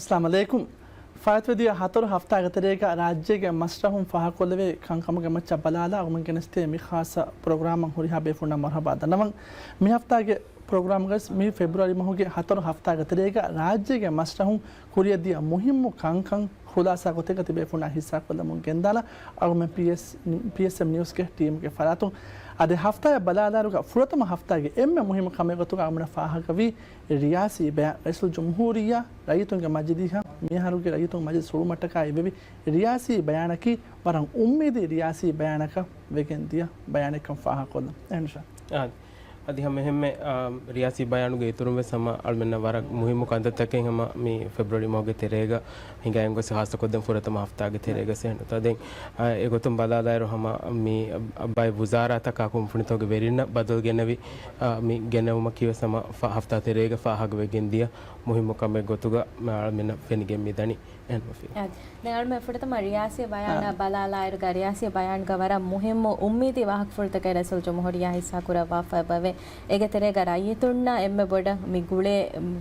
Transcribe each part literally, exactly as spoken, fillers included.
އައްސަލާމު ޢަލައިކުމް. ފާއިތުވެދިޔަ ހަތަރު ހަފްތާގެ ތެރޭގަ ރާއްޖޭގެ މަސްރަހުން ފާހަގަކޮށްލެވޭ ކަންކަމުގެ މައްޗަށް ބަލާލާ އަޅުގަނޑު ގެނެސްދޭ މި ޚާއްޞަ ޕްރޮގްރާމަށް ހުރިހާ ބޭފުޅުންނަށް މަރުޙަބާ ދަންނަވަން. މި ހަފްތާގެ ޕްރޮގްރާމްގައި މި ފެބްރުއަރީ މަހުގެ ހަތަރު ހަފްތާގެ ތެރޭގަ ރާއްޖޭގެ މަސްރަހުން ކުރިއަށްދިޔަ މުހިއްމު ކަންކަން ޚުލާސާ ގޮތެއްގަ ތިބޭފުޅުންނާ ހިއްސާކޮށްލަމުން ގެންދާލާ އަޅުގަނޑު ޕީއެސް، ޕީއެސްއެމް ނިއުސްގެ ޓީމުގެ ފަރާތުން އަދި ހަފްތާއަށް ބަލާލާއިރުގަ ފުރަތަމަ ހަފްތާގެ އެންމެ މުހިއްމު ކަމެއް ގޮތުގަ އަޅުގަނޑަށް ފާހަގަވީ ރިޔާސީ ބަޔާން. ރައީސުލްޖުމްހޫރިއްޔާ ރައްޔިތުންގެ މަޖިލީހަށް މިއަހަރުގެ ރައްޔިތުން މަޖިލިސް ހުޅުމަށްޓަކާ އިވެވި ރިޔާސީ ބަޔާނަކީ ވަރަށް އުއްމީދީ ރިޔާސީ ބަޔާނަކަށް ވެގެން ދިޔަ ބަޔާނެއްކަން ފާހަގަކޮށްލަން. އެހެންށާ؟ އާ، އަދި ހަމަ އެހެންމެ، އާ، ރިޔާސީ ބަޔާނުގެ އިތުރުން ވެސް ހަމަ އަޅުމެންނަށް ވަރަށް މުހިއްމު ކަންތައްތަކެއް ހަމަ މި ފެބްރުއަރީ މަހުގެ ތެރޭގަ ހިނގައިގެން ގޮސް ހާއްސަކޮށްދޭން ފުރަތަމަ ހަފްތާގެ ތެރޭގަ ސެހެން. އަދި އެ ގޮތުން ބަލާލާއިރު ހަމަ މި ބައެއް ވުޒާރާތަކާ ކުންފުނިތަކުގެ ވެރިންނަށް ބަދަލު ގެނެވި، އާ، މި ގެނެވުމަކީ ވެސް ހަމަ ފަ-، ހަފްތާ ތެރޭގަ ފާހަގަވެގެން ދިޔަ މުހިއްމު ކަމެއް ގޮތުގަ އަޅުމެންނަށް ފެނިގެން މިދަނީ. އެހެންވެފި. އާ، ދެން އަޅުމެން ފުރަތަމަ ރިޔާސީ ބަޔާނާ އާ. ބަލާލާއިރުގަ، ރިޔާސީ ބަޔާނުގަ ވަރަށް މުހިއްމު އުއްމީދީ ވާހަކަފުޅުތަކެއް ރައީސުލްޖުމްހޫރިއްޔާ ހިއްސާ ކުރައްވާފައިބަވޭ. އޭގެ ތެރޭގަ ރައްޔިތުންނަށް އެންމެ ބޮޑަށް މި ގުޅޭ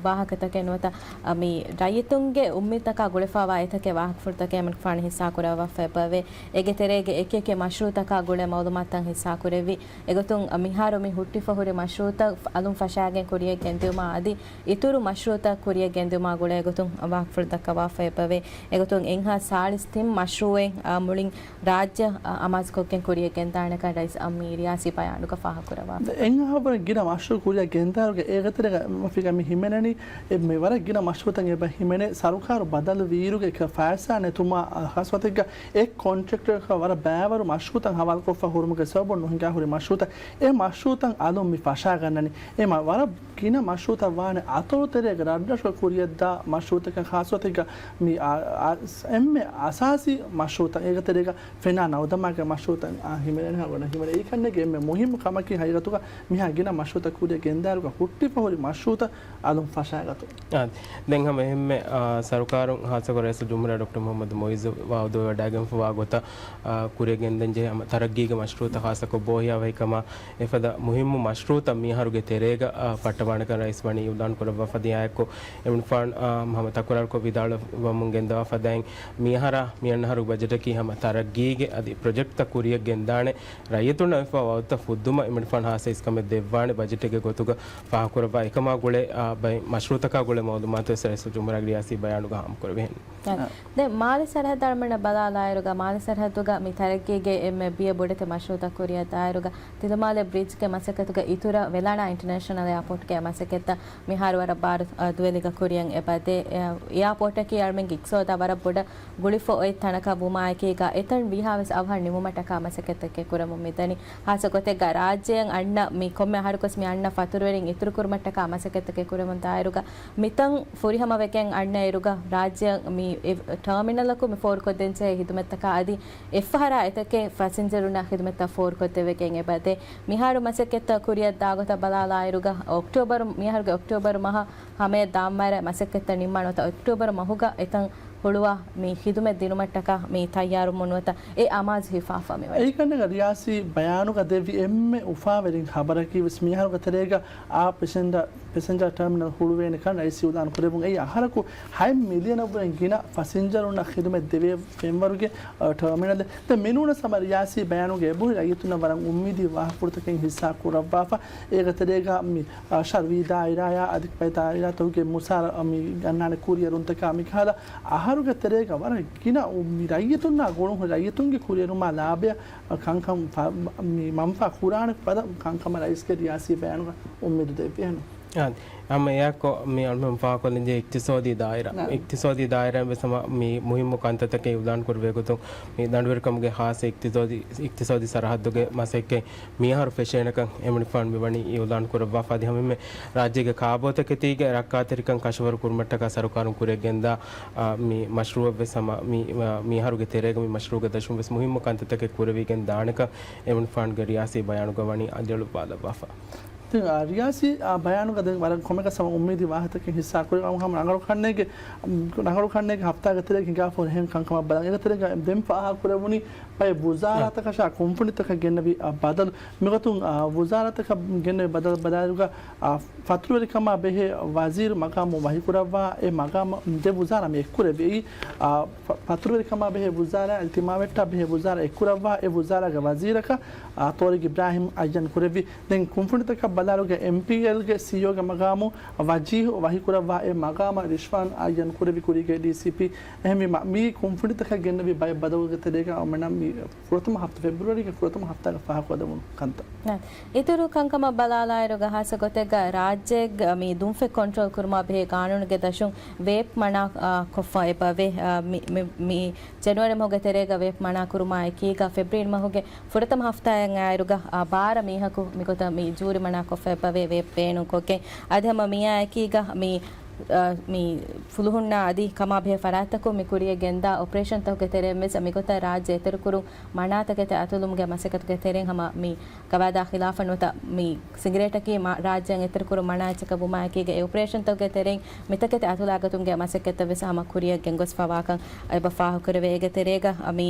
ވާހަކަތަކެއް ނުވަތަ، އަ، މި ރައްޔިތުންގެ އުއްމީދުތަކާ ގުޅިފައިވާ އެތަކެއް ވާހަކަފުޅުތަކެއް އެމަނިކުފާނު ހިއްސާ ކުރައްވާފައިބަވޭ. އޭގެ ތެރޭގެ އެކި އެކި މަޝްރޫޢުތަކާ ގުޅޭ މައުލޫމާތުތައް ހިއްސާ ކުރެއްވި. އެގޮތުން މިހާރު މި ހުއްޓިފަ ހުރި މަޝްރޫޢުތައް އަލުން ފަށާގެން ކުރިޔަށް ގެންދިއުމާ އަދި އިތުރު މަޝްރޫޢުތައް ކުރިޔަށް ގެންދިއުމާ ގުޅޭ ގޮތުން ވާހަކަފުޅު ދައްކަވާފައިބަވޭ. އެގޮތުން އެންހާ ސާޅީސް ތިން މަޝްރޫޢެއް، އާ، މުޅިން ރާއްޖެ، އާ، އަމާޒުކޮށްގެން ކުރިޔަށް ގެންދާނެކަން ރައީސް އަމީ ރިޔާސީ ބަޔާނުގަ ފާހަގަކުރައްވާފަ. އެންހާ ވަރަށް ގިނަ މަޝްރޫޢު ކުރިޔަށް ގެންދާއިރުގަ އޭގެތެރޭގަ މަފިގަ މި ހިމެނެނީ، އެ މި ވަރަށް ގިނަ މަޝްރޫޢުތައް އެބަ ހިމެނޭ ސަރުކާރު ބަދަލު ވީއިރުގެ އެކަ ފައިސާ ނެތުމާ، އާ، ހާސްވަތެއްގަ އެ ކޮންޓްރެކްޓަރަކަށް ވަރަށް ބައިވަރު މަޝްރޫޢުތައް ހަވާލުކޮށްފަ ހުރުމުގެ ސަބަބުން ނުހިނގާ ހުރި މަޝްރޫޢުތައް، އެ މަޝްރޫޢުތައް އަލުން މި ފަށާގަންނަނީ. އެ މަ-، ވަރަށް ގިނަ މަޝްރޫޢުތައް ވާނެ އަތޮޅު ތެރޭގަ ރަށްރަށުގަ ކުރިޔަށްދާ މަޝްރޫޢުތަކަށް ހާއްސަވަތެއްގަ މި އާ، އާ، އެންމެ އަސާސީ މަޝްރޫޢުތައް އޭގެ ތެރޭގަ ފެނާ ނައުދަމާގެ މަޝްރޫޢުތައް، އާ، ހިމެނޭނެ ހަގުނަ ހިމެނޭ. އެކަންނެގެ އެންމެ މުހިއްމު ކަމަކީ ހަގީގަތުގަ މިހާ ގިނަ މަޝްރޫޢުތައް ކުރިޔަށް ގެންދާއިރުގަ ހުއްޓިފަ ހުރި މަޝްރޫޢުތައް އަލުން ފަށާގަތުން. އާ، ދެން ހަމަ އެހެންމެ، އާ، ސަރުކާރުން ހާއްސަކޮށް ރައީސުލްޖުމްހޫރިއްޔާ ޑޮކްޓަރ މުޙައްމަދު މުޢިއްޒު ވައުދުވެވަޑައިގެންފަވާ ގޮތަށް، އާ، ކުރިޔަށް ގެންދަން ޖެހޭ ހަމަ ތަރައްގީގެ މަޝްރޫޢުތައް ހާއްސަކޮށް ބޯހިޔާވަހިކަމާ އެފަދަ މުހިއްމު މަޝްރޫޢުތައް މިއަހަރުގެ ތެރޭގަ، އާ، ފައްޓަވާނެކަން ރައީސް ވަނީ އިޢުލާން ކުރައްވާފަ ދިޔައެއްކޮށް، އެމަނިކުފާނު، އާ، ހަމަ ތަކުރާރުކޮށް ވިދާޅުވަމުން ގެންދަވާފަ ދައިން މިއަހަރާ މިއަންނަ އަހަރުގެ ބަޖެޓަކީ ހަމަ ތަރައްގީގެ އަދި ޕްރޮޖެކްޓްތައް ކުރިޔަށް ގެންދާނެ ރައްޔިތުންނަށް އެފަ ވައުދުތައް ފުއްދުމަށް އެމަނިކުފާނު ހާއްސަ އިސްކަމެއް ދެއްވާނެ ބަޖެޓެއްގެ ގޮތުގަ ފާހަގަކުރައްވާ އެކަމާ ގުޅޭ، އާ، ބައެއް މަޝްރޫޢުތަކާ ގުޅޭ މައުލޫމާތު ވެސް ރައީސުލްޖުމްހޫރިއްޔާގެ ރިޔާސީ ބަޔާނުގަ ހާމަކުރެވިހެން. އަ، ދެން މާލެ ސަރަހައްދަށް އަޅުމެންނަށް ބަލާލާއިރުގަ، މާލެ ސަރަހައްދުގަ މި ތަރައްގީގެ އެންމެ ބިޔަ ބޮޑެތި މަޝްރޫޢުތައް ކުރިއަށް ދާއިރުގަ، ތިލުމާލެ ބްރިޖްގެ މަސައްކަތުގެ އިތުރަށް ވެލާނާ އިންޓަރނޭޝަނަލް އެއާޕޯޓްގެ މަސައްކަތްތައް މިހާރު ވަރަށް ބާރު، އަ، ދުވެލިގަ ކުރިޔަށް އެބަދޭ. އެ، އެއާޕޯޓަކީ އަޅުމެންގެ އިޤްތިޞާދަށް ވަރަށް ބޮޑަށް ގުޅިފަ އޮތް ތަނަކަށް ވުމާއެކީގަ، އެތަން ވީހާވެސް އަވަހަށް ނިމުމަށްޓަކާ މަސައްކަތްތަކެއް ކުރަމުން މިދަނީ. ހާއްސަ ގޮތެއްގަ ރާއްޖެއަށް އަންނަ މި ކޮންމެ އަހަރަކުވެސް މި އަންނަ ފަތުރުވެރިން އިތުރުކުރުމަށްޓަކާ މަސައްކަތްތަކެއް ކުރަމުން ދާއިރުގަ، މިތަން ފުރިހަމަވެގެން އަންނައިރުގަ ރާއްޖެއަށް މި އެ ޓާމިނަލަކު މި ފޯރުކޮށްދޭންޖެހޭ ހިދުމަތްތަކާ އަދި އެއްފަހަރާ އެތަކެއް ފަސިންޖަރުންނަށް ހިދުމަތްތައް ފޯރުކޮށްދެވިގެން އެބަދޭ. މިހާރު މަސައްކަތްތައް ކުރިއަށް ދާ ގޮތަށް ބަލާލާއިރުގަ، އޮކްޓޯބަރު، މިއަހަރުގެ އޮކްޓޯބަރު މަހަށް ހަމަޔަށް ދާންވާއިރަށް މަސައްކަތްތައް ނިންމާނެ އޮތަ އޮކްޓޯބަރު މަހުގަ އެތަން ހުޅުވާ މި ހިދުމަތް ދިނުމަށްޓަކާ މި ތައްޔާރުވަމުން ނުވަތަ އެ އަމާޒު ހިފާފަ މިވަނީ. އެކަންނަގަ ރިޔާސީ ބަޔާނުގަ ދެއްވި އެންމެ އުފާވެރިން ޚަބަރަކީ ވެސް މިއަހަރުގެ ތެރޭގަ އާ ޕެސެންޖަ-، ޕެސެންޖަރ ޓާމިނަލް ހުޅުވޭނެކަން ރައީސް އިޢުލާން ކުރެއްވުން. އެއީ އަހަރަކު ހަތް މިލިއަނަށްވުރެ ގިނަ ފަސިންޖަރުންނަށް ޚިދުމަތް ދެވޭ ފެންވަރުގެ، އަ، ޓާމިނަލެއް. ދެން މިނޫނަސް ހަމަ ރިޔާސީ ބަޔާނުގަ އެބަހުރި ރައްޔިތުންނަށް ވަރަށް އުއްމީދީ ވާހަކަފުޅުތަކެއް ހިއްސާ ކުރައްވާފަ. އޭގެ ތެރޭގަ މި، އަ، ޝަރުއީ ދާއިރާޔާ އަދި ބައެއް ދާއިރާތަކުގެ މުސާރަ، އަ، މި ގަންނާނެ ކުރިއެރުންތަކާ މިކަހަލަ އަހަރުގެ ތެރޭގަ ވަރަށް ގިނަ އު-، މި ރައްޔިތުންނާ ގުޅުން ރައްޔިތުންގެ ކުރިއެރުމާ ލާބަޔަށް ކަންކަން ފަ-، މި މަންފާ ކުރާނެ ފަދަ ކަންކަމަށް ރައީސްގެ ރިޔާސީ ބަޔާނުގަ އުއްމީދު ދެއްވި އެހެން. އާ، ހަމަ އެއާއެކު މި އަޅުމެން ފާހަގަކޮށްލިންޖެހޭ އިޤްތިޞާދީ ދާއިރާ. ނާ. އިޤްތިޞާދީ ދާއިރާއިން ވެސް ހަމަ މި މުހިއްމު ކަންތައްތަކެއް އިޢުލާން ކުރެވޭ ގޮތުން، މި ދަނޑުވެރިކަމުގެ ޚާއްޞަ އިޤްތިޞާދީ، އިޤްތިޞާދީ ސަރަހައްދުގެ މަސައްކަތް މިއަހަރު ފެށޭނެކަން އެމަނިކުފާނު މިވަނީ އިޢުލާން ކުރައްވާފަ. އަދި ހަމައެހެންމެ ރާއްޖޭގެ ކާބޯތަކެތީގެ ރައްކާތެރިކަން ކަށަވަރު ކުރުމަށްޓަކާ ސަރުކާރުން ކުރިޔަށް ގެންދާ، އާ، މި މަޝްރޫޢަށް ވެސް ހަމަ މި، އާ، މިއަހަރުގެ ތެރޭގަ މި މަޝްރޫޢުގެ ދަށުން ވެސް މުހިއްމު ކަންތައްތަކެއް ކުރެވިގެން ދާނެކަން އެމަނިކުފާނުގެ ރިޔާސީ ބަޔާނުގަ ވަނީ އަލިއަޅުއްވާލައްވާފަ. ތި، އާ، ރިޔާސީ، އާ، ބަޔާނުގަ ދެން ވަރަށް ކޮމެކަސް ހަމަ އުއްމީދީ ވާހަކަތަކެއް ހިއްސާ ކުރި ހަމަ ރަނގަޅު ކަންނޭގެ، ރަނގަޅު ކަންނޭގެ ހަފްތާގެ ތެރޭގަ ހިނގާފަ ހުރި ހެން ކަންކަމަށް ބަލަން. އޭގެ ތެރޭގަ ދެން ފާހަގަ ކުރެވުނީ ބައެއް ވުޒާރާތަކަށާ ކުންފުނިތަކަށް ގެންނެވި، އާ، ބަދަލު. މިގޮތުން، އާ، ވުޒާރާތަކަށް ގެންނެވި ބަދަލު ބަލާއިރުގަ، އާ، ފަތުރުވެރިކަމާ ބެހޭ ވަޒީރު މަގާމު ވަހިކުރައްވާ އެ މަގާމަށް ދެ ވުޒާރާ މި އެއްކުރެވި. އެއީ، އާ، ފަ-، ފަތުރުވެރިކަމާ ބެހޭ ވުޒާރާ އިލްތިމާވެއްޓާ ބެހޭ ވުޒާރާ އެއްކުރައްވާ އެ ވުޒާރާގެ ވަޒީރަކަށް، އާ، ޠާރިޤް އިބްރާހިމް އައްޔަން ކުރެއްވި. ދެން ކުންފުނިތަކަށް ބަލާއިރުގަ އެމްޕީއެލްގެ ސީއީއޯގެ މަގާމު ވަޖީހު ވަހިކުރައްވާ އެ މަގާމަށް ރިޝްވާން އައްޔަން ކުރެއްވި ކުރީގެ ޑީސީޕީ. އެހެންވީމަ، މި ކުންފުނިތަކަށް ގެންނެވި ބައެއް ބަދަލުގެ ތެރޭގަ އަޅުމެންނަށް މި ފުރަތަމަ ހަފްތާ، ފެބްރުއަރީގެ ފުރަތަމަ ހަފްތާގަ ފާހަގަކޮށްލެވުނު ކަންތައް. އިތުރު ކަންކަމަށް ބަލާލާއިރުގަ ހާއްސަ ގޮތެއްގަ ރާއްޖޭގަ މި ދުންފަތް ކޮންޓްރޯލް ކުރުމަށް ބެހޭ ގާނޫނުގެ ދަށުން ވޭޕް މަނާ، އާ، ކޮށްފަ އެބަވޭ. އާ، މި، މި، މި ޖެނުއަރީ މަހުގެ ތެރޭގަ ވޭޕް މަނާ ކުރުމާ އެކީގަ ފެބްރުއރީ މަހުގެ ފުރަތަމަ ހަފްތާއަށް އައިއިރުގަ، އާ، ބާރަ މީހަކު މިގޮތަށް މި ޖޫރި މަނާ ކޮށްފަ އެބަވޭ ވޭޕް ބޭނުންކޮށްގެން. އަދި ހަމަ މިއާ އެކީގަ މި އަ، މި ފުލުހުންނާ އަދި ކަމާބެހޭ ފަރާތްތަކުން މި ކުރިޔަށް ގެންދާ އޮޕަރޭޝަންތަކުގެ ތެރެއިން ވެސް މިގޮތަށް ރާއްޖެ އެތެރެކުރުން މަނާތަކެތި އަތުލުމުގެ މަސައްކަތުގެ ތެރެއިން ހަމަ މި ގަވާއިދާ ޚިލާފަށް ނުވަތަ މި ސިނގިރޭޓަކީ މަ-، ރާއްޖެއަށް އެތެރެކުރުން މަނާ އެއްޗަކަށް ވުމާއެކީގަ އެ އޮޕަރޭޝަންތަކުގެ ތެރެއިން މިތަކެތި އަތުލާގަތުމުގެ މަސައްކަތްތައް ވެސް ހަމަ ކުރިޔަށް ގެންގޮސްފަވާކަން އެބަ ފާހަގަކުރެވޭ. އޭގެ ތެރޭގަ މި،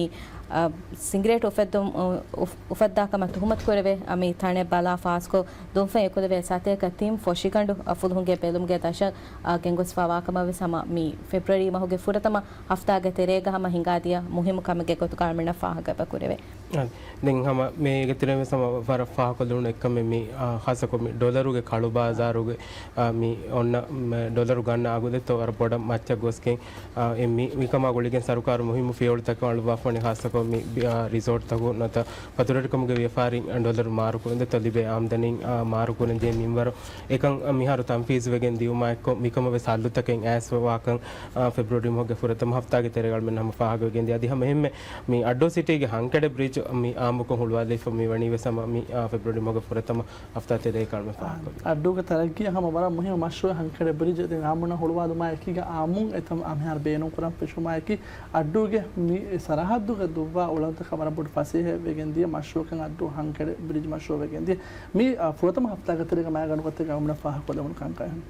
އަ، ސިނގިރޭޓް އުފެއްދުން، އު-، އުފް-، އުފައްދާ ކަމަށް ތުހުމަތުކުރެވޭ މި ތަނެއް ބަލާ ފާސްކޮށް، ދުންފަތް އެކުލެވޭ ސަތޭކަ ތިން ފޮށިގަނޑު ފުލުހުންގެ ބެލުމުގެ ދަށަށް ގެންގޮސްފަވާކަމަށް ވެސް ހަމަ މި ފެބްރުއަރީ މަހުގެ ފުރަތަމަ ހަފްތާގެ ތެރޭގަ ހަމަ ހިނގާދިޔަ މުހިއްމު ކަމެއްގެ ގޮތުގަ އަޅުމެންނަށް ފާހަގަ ކުރެވޭ. އާ، ދެން ހަމަ މޭގެ ތެރޭ ވެސް ހަމަ ވަރަށް ފާހަގަކޮށްލެވުނު އެއްކަމެއް މި، އާ، ހާއްސަކޮށް މި ޑޮލަރުގެ ކަޅު ބާޒާރުގެ، އާ، މި އޮންނަ މެ-، ޑޮލަރު ގަންނަ އަގު ދެއްތޯ ވަރަށް ބޮޑަށް މައްޗަށް ގޮސްގެން، އާ، އެ މި-، މިކަމާ ގުޅިގެން ސަރުކާރު މުހިއްމު ފިޔަވަޅުތަކަށް އަޅުއްވާފަވަނީ ހާއްސަކޮށް މި ބި-، އާ، ރިސޯޓްތަކުން ނުވަތަ ފަތުރުވެރިކަމުގެ ވިޔަފާރިން ޑޮލަރު މާރުކުރުން ދެއްތޯ ލިބޭ އާމްދަނީން، އާ، މާރުކުރަން ޖެހޭ މިންވަރު އެކަން މިހާރު ތަންފީޒުވެގެން ދިޔުމާއެއްކޮށް، މިކަމަށް ވެސް ހައްލުތަކެއް އައިސްފަވާކަން، އާ، ފެބްރުއަރީ މަހުގެ ފުރަތަމަ ހަފްތާގެ ތެރޭގަ އަޅުމެން ހަމަ ފާހަގަވެގެން ދިޔަ. އަދި ހަމަ އެހެންމެ މި އައްޑޫ ސިޓީގެ ހަންކެޑެ ބްރިޖް މި އާއްމުކޮށް ހުޅުވާލައިފަ މި ވަނީ ވެސް ހަމަ މި، އާ، ފެބްރުއަރީ މަހުގެ ފުރަތަމަ ހަފްތާ ތެރޭގަ އަޅުމެން ފާހަގަކޮށްލި. އައްޑޫގެ ތަރައްގީއަށް ހަމަ ވަރަށް މުހިއްމު މަޝްރޫއެއް ހަންކެޑެ ބްރިޖް ދެން އާއްމުންނަށް ހުޅުވާލުމާ އެކީގަ އާއްމުން އެތަން އަމިހާރު ބޭނުންކުރަން ފެށުމާއެކީ އައްޑޫގެ މި ސަރަހައްދުގަ ދުއްވާ އުޅަނދުތަކަށް ވަރަށް ބޮޑު ފަސޭހައެއް ވެގެން ދިޔަ މަޝްރޫއަކަށް އައްޑޫ ހަންކެޑެ ބްރިޖް މަޝްރޫއު ވެގެން ދިޔަ. މި، އާ، ފުރަތަމަ ހަފްތާގެ ތެރޭގަ މައިގަނޑު ގޮތެއްގަ އަޅުމެންނަށް ފާހަގަކޮށްލެވުނު ކަންކަން.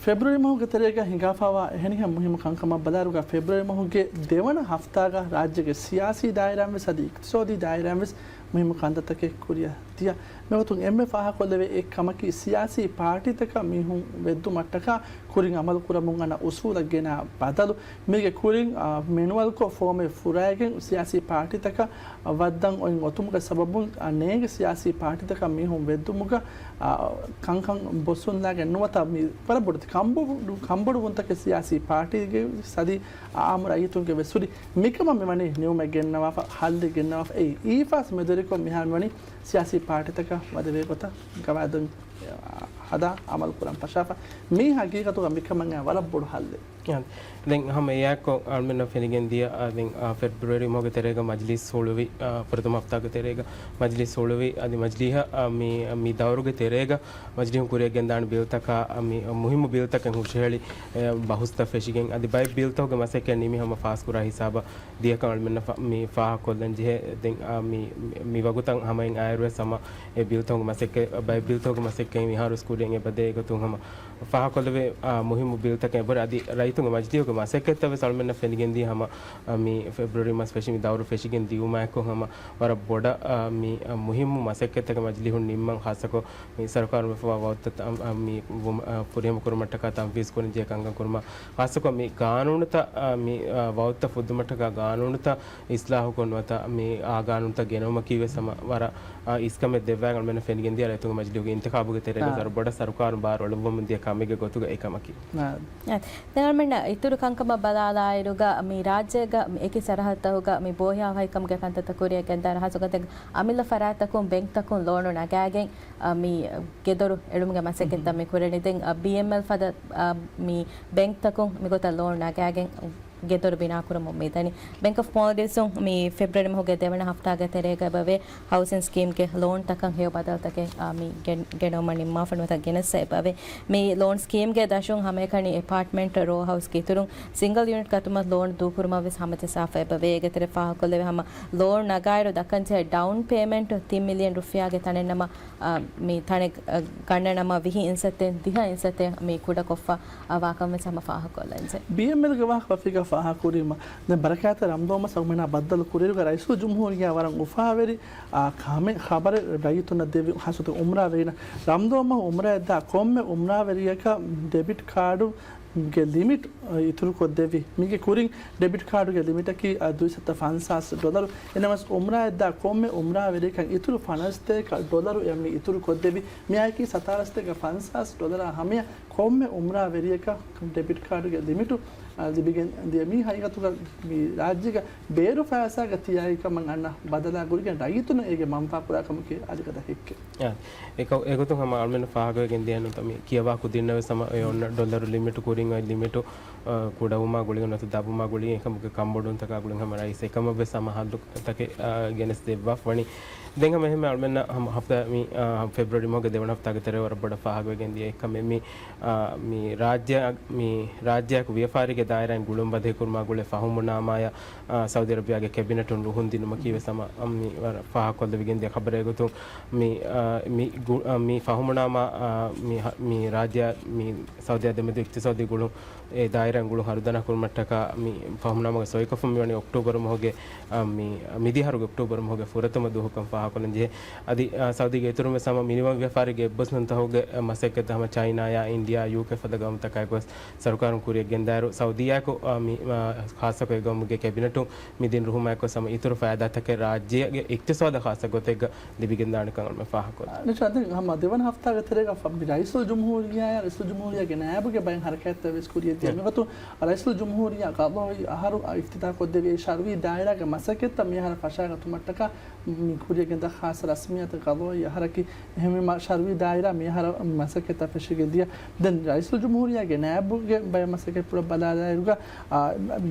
ފެބްރުއަރީ މަހުގެ ތެރޭގަ ހިނގާފަވާ އެހެނިހެން މުހިއްމު ކަންކަމަށް ބަލާއިރުގަ ފެބްރުއަރީ މަހުގެ ދެވަނަ ހަފްތާގަ ރާއްޖޭގެ ސިޔާސީ ދާއިރާއިން ވެސް އަދި އިޤްތިޞާދީ ދާއިރާއިން ވެސް މުހިއްމު ކަންތައްތަކެއް ކުރިއަށް ދިޔަ. މިގޮތުން އެންމެ ފާހަގަކޮށްލެވޭ އެއް ކަމަކީ، ސިޔާސީ ޕާޓީތަކަށް މީހުން ވެއްދުމަށްޓަކާ ކުރިން އަމަލު ކުރަމުން އަންނަ އުސޫލަށް ގެނާ ބަދަލު، މީގެ ކުރިން، އާ، މެނުއަލްކޮށް ފޯމެއް ފުރައިގެން ސިޔާސީ ޕާޓީތަކަށް ވައްދަން އޮތް އޮތުމުގެ ސަބަބުން، އާ، ނޭނގެ ސިޔާސީ ޕާޓީތަކަށް މީހުން ވެއްދުމުގަ، އާ، ކަންކަން ބޮއްސުންލާގެން ނުވަތަ މި ވަރަށް ބޮޑު ކަންބޮޑު-، ކަންބޮޑުވުންތަކެއް ސިޔާސީ ޕާޓީގެ ސަދި އާއްމު ރައްޔިތުންގެ ވެސް ހުރި. މިކަމަށް މިވަނީ ނިމުމެއް ގެންނަވާފަ، ހައްލެއް ގެންނަވާފަ. އެއީ އީފާސް މެދުވެރިކޮށް މިހާރު މިވަނީ ސިޔާސީ ޕާޓީތަކަށް ވަދެވޭ ގޮތަށް ގަވާއިދު ހަދާ އަމަލު ކުރަން ފަށާފަ. މީ ހަގީގަތުގަ މިކަމަށް ވަރަށް ބޮޑު ހައްލެއް. އާ، ދެން ހަމަ އެއާއެއްކޮށް އަޅުމެންނަށް ފެނިގެން ދިޔަ، އާ، ދެން، އާ، ފެބްރުއަރީ މަހުގެ ތެރޭގަ މަޖިލީސް ހުޅުވި، އާ، ފުރަތަމަ ހަފްތާގެ ތެރޭގަ މަޖިލީސް ހުޅުވި، އަދި މަޖިލީހަށް، އާ، މި، މި ދައުރުގެ ތެރޭގަ މަޖިލީހުން ކުރިއަށް ގެންދާނެ ބިލްތަކާ، އާ، މި މުހިއްމު ބިލްތަކެއް ހުށަހެޅި، އެ، ބަހުސްތައް ފެށިގެން، އަދި ބައެއް ބިލްތަކުގެ މަސައްކަތް ނިމި ހަމަ ފާސްކުރާ ހިސާބަށް ދިޔަކަން އަޅުމެންނަށް ފަ-، މި ފާހަގަކޮށްލަން ޖެހޭ. ދެން، އާ، މި، މި ވަގުތަށް ހަމައިން އައިރުވެސް ހަމަ އެ ބިލްތަކުގެ މަސައްކަތް، ބައެއް ބިލްތަކުގެ މަސައްކަތް މިހާރުވެސް ކުރިއަށް އެބަދޭ ގޮތުން ހަމަ ފާހަގަކޮށްލެވޭ، އާ، މުހިއްމު ބިލްތަކެއް އެބަހުރި އަދި ރައްޔިތުންގެ މަޖިލީހުގެ މަސައްކަތްތައް ވެސް އަޅުމެންނަށް ފެނިގެންދިޔަ ހަމަ، އާ، މި ފެބްރުއަރީ މަސް ފެށި މި ދައުރު ފެށިގެން ދިޔުމާއެކު ހަމަ ވަރަށް ބޮޑަށް، އާ، މި، އާ، މުހިއްމު މަސައްކަތްތަކެއް މަޖިލީހުން ނިންމަން ހާއްސަކޮށް މި ސަރުކާރުން ވެފަވާ ވައުދުތައް ތަ-، އާ، މި ވުމަ-، އާ، ފުރިހަމަ ކުރުމަށްޓަކާ ތަންފީޒު ކުރަން ޖެހޭ ކަންކަން ކުރުމަށް ހާއްސަކޮށް މި ގާނޫނުތައް، އާ، މި، އާ، ވައުދުތައް ފުއްދުމަށްޓަކާ ގާނޫނުތައް އިސްލާހުކޮށް ނުވަތަ މި އާ ގާނޫނުތައް ގެނައުމަކީ ވެސް ހަމަ ވަރަށް، އާ، އިސްކަމެއް ދެއްވާ އަޅުމެންނަށް ފެނިގެން ދިޔަ ރައްޔިތުންގެ މަޖިލީހުގެ އިންތިޚާބުގެ ތެރޭގަ އާ. ވަރަށް ބޮޑަށް ސަރުކާރުން ބާރު އެޅުއްވަމުން ދިޔަ ކަމެއްގެ ގޮތުގަ އެ ކަމަކީ. އާ. ދެން އަޅުމެންނަށް އިތުރު ކަންކަމަށް ބަލާލާއިރުގަ މި ރާއްޖޭގަ މި އެކި ސަރަހައްދުތަކުގަ މި ބޯހިޔާ ހައިކަމުގެ ކަންތައްތައް ކުރިއަށް ގެންދާ ހާއްސަގޮތެއް އަމިއްލަ ފަރާތްތަކުން ބެންކްތަކުން ލޯނު ނަގާގެން، އަ، މި ގެދޮރު އެޅުމުގެ މަސައްކަތްތައް މި ކުރަނީ. ދެން، އަ، ބީއެމްއެލް ފަދަ، އަ، މި ބެންކްތަކުން މިގޮތަށް ލޯނު ނަގާގެން ގެދޮރު ބިނާކުރަމުން މި ދަނީ. ބެންކް އޮފް މޯލްޑިވްސުން މި ފެބްރުއަރީ މަހުގެ ދެވަނަ ހަފްތާގެ ތެރޭގަ އެބަވޭ ހައުސިން ސްކީމްގެ ލޯންތަކަށް ހެޔޮ ބަދަލުތަކެއް، އާ، މި ގެން-، ގެނައުމަށް ނިންމާފަ ނުވަތަ ގެނެއްސަ އެބަވޭ. މި ލޯން ސްކީމްގެ ދަށުން ހަމައެކަނި އެޕާޓްމަންޓް ރޯ ހައުސްގެ އިތުރުން ސިންގަލް ޔުނިޓް ގަތުމަށް ލޯން ދޫކުރުމަށް ވެސް ހަމަޖައްސާފަ އެބަވޭ. އޭގެ ތެރެ ފާހަގަކޮށްލެވޭ ހަމަ ލޯން ނަގާއިރު ދައްކަންޖެހޭ ޑައުން ޕޭމަންޓް ތިން މިލިއަން ރުފިޔާގެ ތަނެއް ނަމަ، އާ، މި ތަނެއް، އާ، ގަންނަނަމަ ވިހި އިންސައްތެއް، ދިހަ އިންސައްތެއް މި ކުޑަކޮށްފަ، އާ، ވާކަމެއް ހަމަ ފާހަގަކޮށްލަންޖެ. ބީއެމްއެލްގެ ވާހަކަ ވަފީގަ ފާހަގަކުރީމަ، ދެން ބަރަކާތް ރަމަޟާން މަސް އަޅުމެންނާ ބައްދަލު ކުރިއިރުގަ ރައީސުލްޖުމްހޫރިއްޔާ ވަރަށް އުފާވެރި، އާ، ކަމެއް ޚަބަރެއް ރައްޔިތުންނަށް ދެއްވި. ޚާއްޞަކޮށް އުމްރާވެރިންނަށް ރަމަޟާން މަހު އުމްރާއަށްދާ ކޮންމެ އުމްރާވެރިޔަކަށް ޑެބިޓް ކާޑު ގެ ލިމިޓް، އަ، އިތުރުކޮށްދެއްވި. މީގެ ކުރިން ޑެބިޓް ކާޑުގެ ލިމިޓަކީ، އަ، ދުއިސައްތަ ފަންސާސް ޑޮލަރު. އެނަމަސް އުމްރާއަށްދާ ކޮންމެ އުމްރާވެރިޔަކަށް އިތުރު ފަނަރަ ސަތޭކަ ޑޮލަރު އެއަށް މި އިތުރުކޮށްދެއްވި. މިއާއެކީ ސަތާރަ ސަތޭކަ ފަންސާސް ޑޮލަރާ ހަމަޔަށް ކޮންމެ އުމްރާވެރިޔަކަށް ޑެބިޓް ކާޑުގެ ލިމިޓު، އަ، ލިބިގެން ދިޔަ. މީ ހަގީގަތުގަ މި ރާއްޖޭގަ ބޭރު ފައިސާގަ ތިޔައިކަމަށް އަންނަ ބަދަލާ ގުޅިގެން ރައްޔިތުންނަށް އޭގެ މަންފާ ކުރާކަމަކީ އަލިގަދަ ހެއްކެއް. އާ، އެކަ-، އެގޮތުން ހަމަ އަޅުމެންނަށް ފާހަގަވެގެން ދިޔައިނު ތަ މި ކިޔަވާ ކުދިންނަށް ވެސް ހަމަ އެ އޮންނަ ޑޮލަރު ލިމިޓު ކުރިން އޮތް ލިމިޓު، އާ، ކުޑަވުމާ ގުޅިގެން ނުވަތަ ދަބުމާ ގުޅިގެން އެކަމުގެ ކަންބޮޑުވުންތަކާ ގުޅިގެން ހަމަ ރައީސް އެކަމަށް ވެސް ހަމަ ހައްލުތަކެއް، އާ، ގެނެސް ދެއްވާފަ ވަނީ. ދެން ހަމަ އެހެންމެ އަޅުމެންނަށް ހަމަ ހަފްތާ މި، އާ، ފެބްރުއަރީ މަހުގެ ދެވަނަ ހަފްތާގެ ތެރޭ ވަރަށް ބޮޑަށް ފާހަގަވެގެން ދިޔަ އެއްކަމެއް މި، އާ، މި ރާއްޖެ، މި ރާއްޖެއަކު ވިޔަފާރީގެ ދާއިރާއިން ގުޅުން ބަދޭކުރުމާ ގުޅޭ ފަހުމުނާމާޔަށް، އާ، ސައުދީ އަރަބިޔާގެ ކެބިނެޓުން ރުހުން ދިނުމަކީ ވެސް ހަމަ، އަ، މި ވަރަށް ފާހަގަކޮށްލެވިގެން ދިޔަ ޚަބަރެއް ގޮތުން މި، އާ، މި ގު-، އާ، މި ފަހުމުނާމާ، އާ، މި ހަ-، މި ރާއްޖެ، މި ސައުދީ ދެމެދު އިޤްތިޞާދީ ގުޅުން އެ ދާއިރާއިން ގުޅުން ހަރުދަނާ ކުރުމަށްޓަކާ މި ފަހުމުނާމާގެ ސޮއިކޮށްފަ މިވަނީ އޮކްޓޫބަރު މަހުގެ، އަ، މި، މިދިހަރުގެ އޮކްޓޫބަރު މަހުގެ ފުރަތަމަ ދުވަހުކަން ފާހަގަކޮށްލަން ޖެހޭ. އަދި، އަ، ސައުދީގެ އިތުރުން ވެސް ހަމަ މިނިވަން ވިޔަފާރީގެ އެއްބަސްވުންތަކުގެ، އަ، މަސައްކަތްތައް ހަމަ ޗައިނާޔާ އިންޑިޔާ ޔޫކޭ ފަދަ ގައުމުތަކާއެކު ވެސް ސަރުކާރުން ކުރިއަށް ގެންދާއިރު، ސައުދީއާއެކު، އަ، މި، އަ، ޚާއްޞަކޮށް އެ ގައުމުގެ ކެބިނެޓުން މި ދިން ރުހުމާއެކު ވެސް ހަމަ އިތުރު ފައިދާތަކެއް ރާއްޖޭގެ އިޤްތިޞާދަށް ޚާއްޞަ ގޮތެއްގަ ލިބިގެންދާނެކަން އަޅުމެން ފާހަގަކޮށްލަން. ނިޝާ، ދެން ހަމަ ދެވަނަ ހަފްތާގެ ތެރޭގަ ފަ-، މި ރައީސުލްޖުމްހޫރިއްޔާއާ ރައީސުލްޖުމްހޫރިއްޔާގެ ނާއިބުގެ ބައެއް ހަރަކާތްތައް ވެސް ކުރިއަށް ދިޔަ. އެ. މިގޮތުން ރައީސުލްޖުމްހޫރިއްޔާ ޤަޟާއީ އަހަރު އިފްތިތާޙް ކޮށްދެވި އެ ޝަރުޢީ ދާއިރާގެ މަސައްކަތްތައް މިއަހަރަށް ފަށާގަތުމަށްޓަކާ މި ކުރިއަށް ގެންދާ ޚާއްޞަ ރަސްމިއްޔާތު ޤަޟާއީ އަހަރަކީ. އެހެންވީމަ ޝަރުޢީ ދާއިރާ މިއަހަރަށް މަސައްކަތްތައް ފެށިގެން ދިޔަ. ދެން ރައީސުލްޖުމްހޫރިއްޔާގެ ނާއިބުގެ ބައެއް މަސައްކަތްޕުޅަށް ބަލާލާއިރުގަ، އާ،